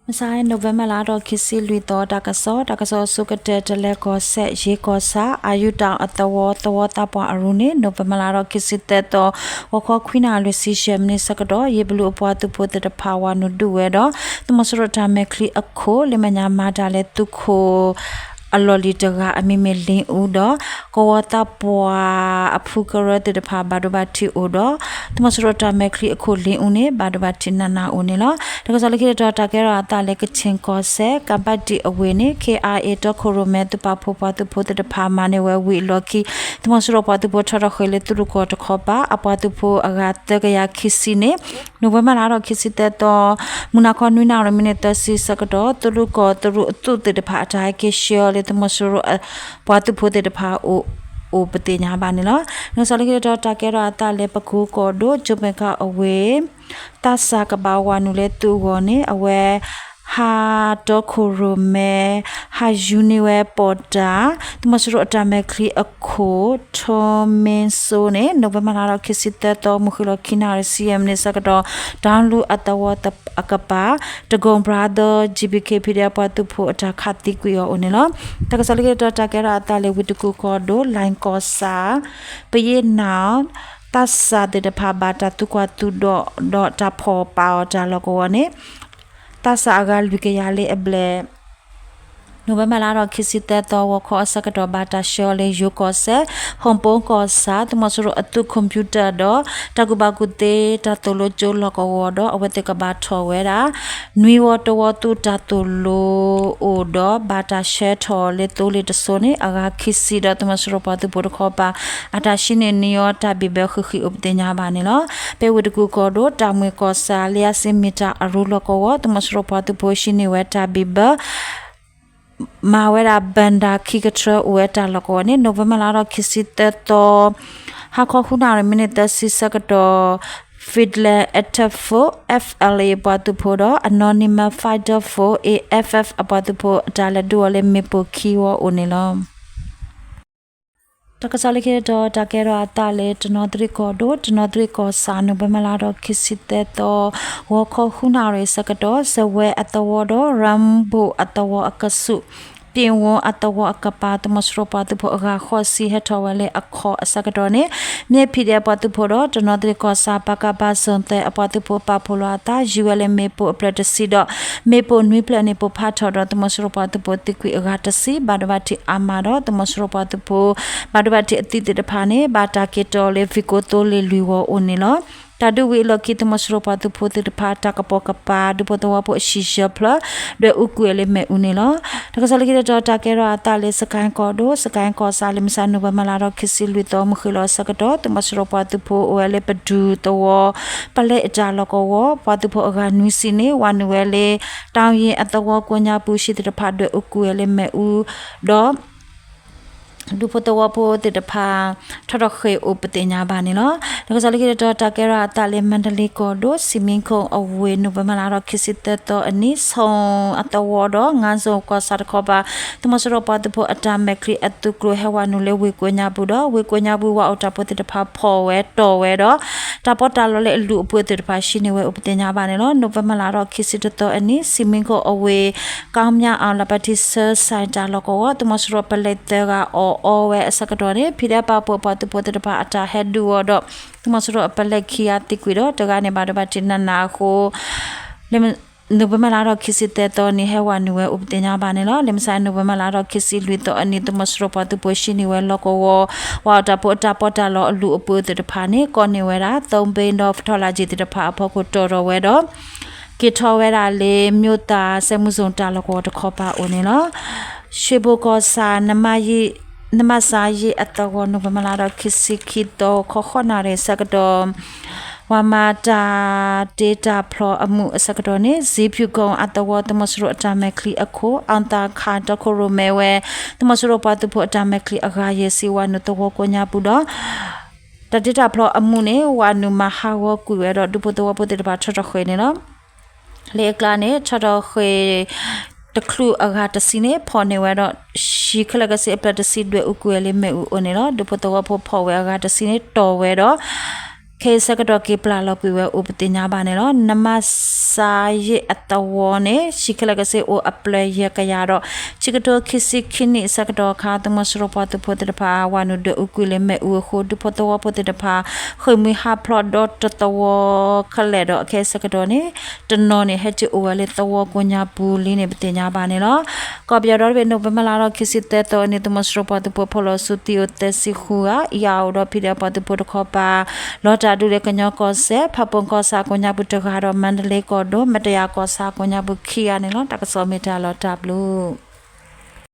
မဆါ November လါထီၣ်ခံဆံလွံၢ်သီ တၢ်ကစီၣ်, တၢ်ကစီၣ်အဆိကတၢၢ် တလဲၤကီၢ်စဲၣ် ယ့ၢ်ကီၢ်ဆၣ် အယူးတၢ်အသဝီ သဝီသးပှၢ်အရူန့ၣ် November လါထီၣ်ခံဆံသၢသီ ဂီၤခီခွံနၣ်ရံၣ် လွံၢ်ဆံယဲၢ်မံးနံးဆၢကတီၢ် ယ့ၢ်ဘလူးအပှၤသုးဖိသ့ၣ်တဖၣ် ဝၤနုာ်ဒုးဝဲဒီး သုးမီၤစိရိၤတၢ်မဲာ်ချံအခိၣ် လၢမဲာ်ညါမၤတၢ်လၢသုးခိၣ် အလီၢ်လံၤတဂၤအမံၤမ့ၢ်လ့အူဒီး ကဝီၤသးပှၢ်အဖုကရၢသ့ၣ်တဖၣ် ဘၣ်ဒိဘၣ်ထံးအိၣ်ဒီး သုးမီၤစိရိၤတၢ်မဲာ်ချံအခိၣ်လ့အူန့ၣ် ဘၣ်ဒိဘၣ်ထံးနးနးအိၣ်န့ၣ်လီၤ. တၢ်ကစီၣ်လၢခံတတီၤ တၢ်ကဲထီၣ်အသးလၢကခ့ၣ်ကီၢ်စဲၣ် ကၣ်ဘၣ်ဒံၣ်အဝ့ၢ်န့ၣ် ခ့ၣ်အါအ့ၣ် တီခိၣ်ရိၣ်မဲ သုးပာ်ဖှိၣ်ပှၤသုးဖိသ့ၣ်တဖၣ် မၤန့ၢ်ဝဲဝံၤအလီၢ်ခံ သုးမီၤစိရိၤပှၤသုးဖိထီထီၣ်ဃ့ၢ်လၢသုးရူၢ်ကီၢ်တခီပၤ အပှၤသုးဖိအဂၤသၢကယၤခံဆံန့ၣ် November လါထီၣ်ခံဆံသၢသီ မုၢ်နၤခီနွံနၣ်ရံၣ် မံးနံးသၢဆံဆၢကတီၢ် သုးရူၢ်ကီၢ်သုးရူၢ်အသုးသ့ၣ်တဖၣ် အတၢ်ဟဲက့ၤဆှၢအီၤလၢသုးမီၤစိရိၤ ပှၤသုးဖိသ့ၣ်တဖၣ် အိၣ်ပသ့ၣ်ညါဘၣ်န့ၣ်လီၤ. တၢ်ကစီၣ်လၢခံတတီၤ တၢ်ကဲထီၣ်အသးလၢပကူၤကီၢ်ဒိၣ် ကၠိမဲၣ်ကၣ်အဝ့ၢ် သးစၢ်ကဘၣ်ဝၤနုာ်လၢသုးအဂီၢ်န့ၣ် အဝဲ ဟးတီခိၣ်ရိၣ်မဲ ဟးယူၤန့ၢ်ဝဲပီၣ်တၢ် သုးမီၤစိရိၤအတၢ်မဲာ်ချံအခိၣ် ထိမ့စိန့ၣ် November လါထီၣ်ခံဆံသၢသီ မုၢ်ဃ့ၢ်လီၤခံနၣ်ရံၣ် ဆံယဲၢ်မံးနံးဆၢကတီၢ် တၢ်လူၤအသဝီအကပၤ တကိၣ် brother GBK PDF ပှၤသုးဖိအတၢ်ခးသံကွံာ်အီၤအိၣ်န့ၣ်လီၤ. တၢ်ကစီၣ်လၢခံတတီၤ တၢ်ကဲထီၣ်အသးလၢဝ့ၢ်တကူၣ်ကီၢ်ဒိၣ် လၣ်ကီၢ်ဆၣ် ပယ့ၣ်နၣ် သးစၢ်သ့ၣ်တဖၣ် ဘၣ်တၢ်သူၣ်ကွၢ်သူၣ်ဒိးဒီးတၢ်ဖီၣ်ပာ်အီၤတၢ်လီၢ်ကဝီၤန့ၣ် သးစၢ်အဂၤလွံၢ်ကယၤလၢအဘျဲၣ် November လါထီၣ်ခံဆံသၢသီ ဂီၤခီအဆၢကတီၢ် ဘၣ်တၢ်ဆှၢအီၤလၢယိၤကီၢ်စဲၣ် ဟီၣ်ပိကီၢ်ဆၣ် သုးမီၤစိရိၤအသုး computer ဒီး တၢ်ကူၣ်ဘၣ်ကူၣ်သ့ တၢ်သိၣ်လိကၠိလီၢ်ကဝီၤဒီး အဝဲသ့ၣ်ကဘၣ်ထီၣ်ဝဲဒၣ် နွံဝီတဝီသူတၢ်သိၣ်လိအိၣ်ဒီး ဘၣ်တၢ်ဆှၢထီၣ်လၢသိလ့ၣ်တစိၤန့ၣ် အဂၤခံဆံဒီး သုးမီၤစိရိၤပှၤသုးဖိတခီပၤ အတၢ်ဟံးန့ၢ်န့ၢ်အီၤတၢ်ဘံၣ်ဘၢဃံးဃံးအိၣ်ပသ့ၣ်ညါဘၣ်န့ၣ်လီၤ. ဖဲဝ့ၢ်တကူၣ်ကီၢ်ဒိၣ် တၢ်မှံကီၢ်ဆၣ် လံာ်အါစ့မ့ၢ်တၢ်အရူလီၢ်ကဝီၤ သုးမီၤစိရိၤပှၤသုးဖိဟံးန့ၢ်ဝဲတၢ်ဘံၣ်ဘၢ မၤဝဲဒၣ် ဘၣ်ဒါ ခံကထြၢအိၣ်ဝဲတၢ်လီၢ်ကဝီၤန့ၣ် November လါထီၣ်ခံဆံသၢသီ ဟါခီဃုနၣ်ရံၣ် မံးနံးသၢဆံဆၢကတီၢ် Federal Attack Force FAL အပှၤသုးဖိဒီး Anonymous Fighter Force AFF အပှၤသုးဖိအတၢ်လဲၤဒုးအီၤလၢမ့ၣ်ပိၢ်ခံဝီအိၣ်န့ၣ်လီၤ. တၢ်ကစီၣ်လၢခံတတီၤ တၢ်ကဲထီၣ်အသးလၢတနီသရံၣ်ကီၢ်ဒိၣ် တနီသရံၣ်ကီၢ်ဆၣ် November လါထီၣ်ခံဆံသၢသီ ဂီၤခီဃုနၣ်ရံၣ်ဆၢကတီၢ် စဝဲအသဝီဒီး ရမ်းဘိၣ်အသဝီအကဆူး ပ့ၣ်ဝီအသဝီအကပၤ သုးမီၤစိရိၤပှၤသုးဖိအဂၤဃိးဆံ ဟဲထီၣ်ဝဲလၢအခီၣ်အဆၢကတီၢ်န့ၣ် မ့ၢ် PDF ပှၤသုးဖိဒီး တနီသရံၣ်ကီၢ်ဆၣ် ပကဖ zone သၢ အပှၤသုးဖိပာ်ဖှိၣ်လိာ်အသး ယူၤဝဲလၢမ့ၣ်ပိၢ်အဖျၢၣ်တဆံဒီး မ့ၣ်ပိၢ်နွံဖျၢၣ်န့ၣ် ပိၢ်ဖးထီၣ်ဒီး သုးမီၤစိရိၤပှၤသုးဖိသံကွံာ်အဂၤတဆံ ဘၣ်ဒိဘၣ်ထံးအါမးဒီး သုးမီၤစိရိၤပှၤသုးဖိ ဘၣ်ဒိဘၣ်ထံးအသံသ့ၣ်တဖၣ်န့ၣ် ဘၣ်တၢ်က့ၤတီၢ်လၢ ဝ့ၢ်ကိသိလ့ၣ်လွံၢ်ဝီအိၣ်န့ၣ်လီၤ. တၢ်ဒုးဝံၤအလီၢ်ခံ သုးမီၤစိရိၤပှၤသုးဖိသ့ၣ်တဖၣ် တၢ်ကပိာ်ကပၤ ဒူဖိသဝီဖိအဟံၣ်ယဲၢ်ဖျၢၣ် ဒွဲၣ်အူကွံာ်ဝဲလၢမ့ၣ်အူန့ၣ်လီၤ. တၢ်ကစီၣ်လၢခံတတီၤ တၢ်ကဲထီၣ်အသးလၢ စကဲၣ်ကီၢ်ဒိၣ် စကဲၣ်ကီၢ်ဆၣ် လၢမုၢ်ဆါ November လါထီၣ်ခံဆံလွံၢ်သီ မုၢ်ဃ့ၢ်လီၤအဆၢကတီၢ် သုးမီၤစိရိၤပှၤသုးဖိအိၣ်ဝဲလၢပဒုၣ်သဝီ ပလဲအတၢ်လီၢ်ကဝီၤ ပှၤသုးဖိအဂၤနွံဆံန့ၣ် ဝၤနုာ်ဝဲလၢ တၢ်ယ့ၣ်အသဝီကိးညါပူၤ ဟံၣ်သ့ၣ်တဖၣ်ဒွဲၣ်အူကွံာ်ဝဲလၢမ့ၣ်အူ ဒီး ဒူဖိသဝီဖိသ့ၣ်တဖၣ် ထီထီၣ်ဃ့ၢ်အိၣ်ပသ့ၣ်ညါဘၣ်န့ၣ်လီၤ. တၢ်ကစီၣ်လၢခံတတီၤ တၢ်ကဲထီၣ်အသးလၢ မါဒလ့ကီၢ်ဒိၣ် စံမံခိၣ်အဝ့ၢ် November လါထီၣ်ခံဆံသၢသီအနံၤ ဆိၣ်အသဝီဒီး ငါးစုံကီၢ်ဆၣ်တခီပၤ သုးမီၤစိရိၤပှၤသုးဖိအတၢ်မဲာ်ချံအသုးကျိၤ ဟဲဝၤနုာ်လၢဝ့ၢ်ကိးညါပူၤဒီး ဝ့ၢ်ကိးညါပူၤ ဝၤအိၣ်တၢ်ဖိသ့ၣ်တဖၣ်ဖီၣ်ဝဲတီၢ်ဝဲဒီး တၢ်ပီးတၢ်လီလၢအလုၢ်အပှ့ၤသ့ၣ်တဖၣ် ဟံးန့ၢ်ဝဲအိၣ်ပသ့ၣ်ညါဘၣ်န့ၣ်လီၤ. November လါထီၣ်ခံဆံတသီအနံၤ စံမံခိၣ်အဝ့ၢ် ကီမၠၣ်အီၣ် လၢပတံၢ်ဆၢစၢ်တၢ်လီၢ်ကဝီၤ သုးမီၤစိရိၤပလဲၤသၢဂၤအီၣ်အီဝဲအဆၢကတီၢ်န့ၣ် ဖံးဒဲးပာ်ဖှိၣ်ပှၤသုးဖိသ့ၣ်တဖၣ်အတၢ်ဟဲဒုးအီၤဒီး သုးမီၤစိရိၤအပလဲၤခံဂၤသံကွံာ်ဒီး တဂၤန့ၣ်ဘၣ်ဒိဘၣ်ထံးနးနးအဃိ November လါထီၣ်ခံဆံသၢသီန့ၣ် ဟဲဝၤနုာ်ဝဲအိၣ်ပသ့ၣ်ညါဘၣ်န့ၣ်လီၤ. လၢမုၢ်ဆါ November လါထီၣ်ခံဆံလွံၢ်သီအနံၤ သုးမီၤစိရိၤပှၤသုးဖိဟံးန့ၢ်ဝဲလီၢ်ကဝီၤ ဝၤအိၣ်တၢ်ဖိအတၢ်ပီးတၢ်လီအလုၢ်အပှ့ၤသ့ၣ်တဖၣ်န့ၣ် ကိးန့ၢ်ဝဲဒၣ် သုးဘ့ဒီး ထီလၣ်ကံၢ်သ့ၣ်တဖၣ်အဖီခိၣ်တီၢ်ထီၣ်ဝဲဒီး က့ၤထီၣ်ဝဲဒၣ်လၢ မိၢ်သးစဲမူစိၣ်တၢ်လီၢ်ကဝီၤတခီပၤအိၣ်န့ၣ်လီၤ. ရွှေဘိုကီၢ်ဆၣ် နမစါယ့ၢ်အသဝီ November လါထီၣ်ခံဆံခံသီ ခီဃိးနၣ်ရံၣ်အဆၢကတီၢ် ဝၤမၤတၢ်တ့တၢ်ဖျီအမူးအဆၢကတီၢ်န့ၣ် စံဖၠူၣ်ကိၣ်အသဝီ သုးမီၤစိရိၤအတၢ်မဲာ်ချံအခိၣ် အီၣ်သၣ်ခၣ် တီခိၣ်ရိၣ်မဲဝဲ သုးမီၤစိရိၤပှၤသုးဖိအတၢ်မဲာ်ချံအဂၤယဲၢ်ဆံ ဝၤနုာ်သဝီကိးညါပူၤဒီး တၢ်တ့တၢ်ဖျီအမူးန့ၣ် ဝၤနုာ်မၤဟးဂီၤကွံာ်ဝဲဒီး ဒူဖိသဝီဖိသ့ၣ်တဖၣ်ထီထီၣ်ဃ့ၢ်န့ၣ်လီၤ. လၢအကျါန့ၣ် ထီထီၣ်ဃ့ၢ်တချုးအဂၤတဆံန့ၣ် ဖီၣ်န့ၢ်ဝဲဒီး ဟံၣ်ခဲလၢာ်ခဲဆ့အဖျၢၣ်တဆံဒွဲၣ်အူကွံာ်ဝဲလၢမ့ၣ်အူအိၣ်န့ၣ်လီၤ. ဒူဖိသဝီဖိဖီၣ်ဝဲအဂၤတဆံန့ၣ် တီၢ်ဝဲဒီး က ခဲအံၤဆၢကတီၢ်က့ၤပျၢ်လီၤကွံာ်ဝဲအိၣ်ပသ့ၣ်ညါဘၣ်န့ၣ်လီၤ. နမါစါယ့ၣ်အသဝီန့ၣ် ဆံးခဲလၢာ်ကဆ့အိၣ်အပျဲၢ်ယဲၢ်ကယၤဒီး ဆံးကထိခံဆံခံနံၣ်အဆၢကတီၢ်အခါ သုးမီၤစိရိၤပှၤသုးဖိသ့ၣ်တဖၣ် ဝၤနုာ်ဒွဲၣ်အူကွံာ်လၢမ့ၣ်အူအဃိ ဒူဖိသဝီဖိသ့ၣ်တဖၣ် ဃ့ၢ်မှံဟးဖျိးဒီတသဝီခဲလၢာ်ဒီး အခဲအံၤဆၢကတီၢ်န့ၣ် တနီၤန့ၣ် ဟဲက့ၤအိၣ်ဝဲလၢသဝီကိးညါပူၤလံန့ၣ် ပသ့ၣ်ညါဘၣ်န့ၣ်လီၤ. ကီၢ်ပယီၤဒီတဘ့ၣ် နိၣ်ဝ့ဘၢၣ်လါဒီးခံဆံသၢသီအနံၤ သုးမီၤစိရိၤပှၤသုးဖိဖီၣ်လီၤဆူသံအိၣ်သၢဆံဃုဂၤ အံၤအအိၣ်ဒီး ဖံးဒဲး ပှၤသုးဖိတခီပၤ လီၤတၢ်ဒုးလၢကညီကီၢ်စဲၣ် ဖၣ်ပူၣ်ကီၢ်ဆၣ်ကိးညါပူၤတဂၤဒီး မါဒလ့ကီၢ်ဒိၣ် မတယၤကီၢ်ဆၣ်ကိးညါပူၤခံဂၤန့ၣ်လီၤ. တၢ်ကစီၣ်မ့ၢ်တၢ်လီၤတၢ်ဘျုး